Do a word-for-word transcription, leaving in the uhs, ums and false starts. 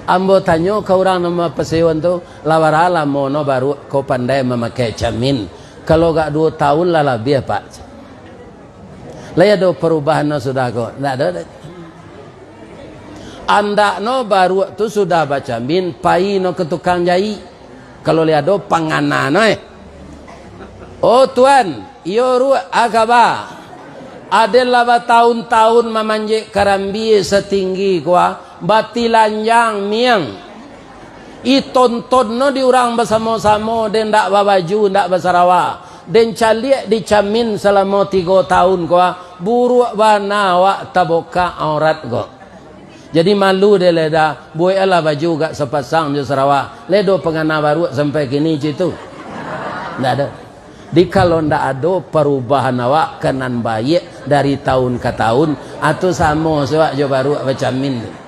Ambo tanyo ka urang nan mapasewoan tu, "Lah bara lamo no baruak ko pandai mamakai camin?" "Kalau agak duo taun lah labiah, Pak." "Lai ado parubahan no sudah ko?" "Ndak ado doh." "Andakno baruak tu sudah bacamin, pai no ka tukang jaik. Kalau lai ado pangana no, eh." "Oh, Tuan, iyo, Ruak, a kaba?" "Aden lah bataun-taun mamanjek karambia satinggi ko, ah, batilanjang miang. Itonton no di urang basamo-samo, den ndak babaju, ndak basarawa. Den caliak di camin salamo tigo taun ko, ah, buruak bana awak tabukak aurat ko. Jadi malu dek lai dah, bueklah baju agak sapasang jo sarawa. Lai ado pangana baruak sampai kini citu?" "Ndak ado." "Di kalau ndak ado parubahan awak ka nan baiak dari taun ka taun, atau samo se awak jo baruak bacamin tu?"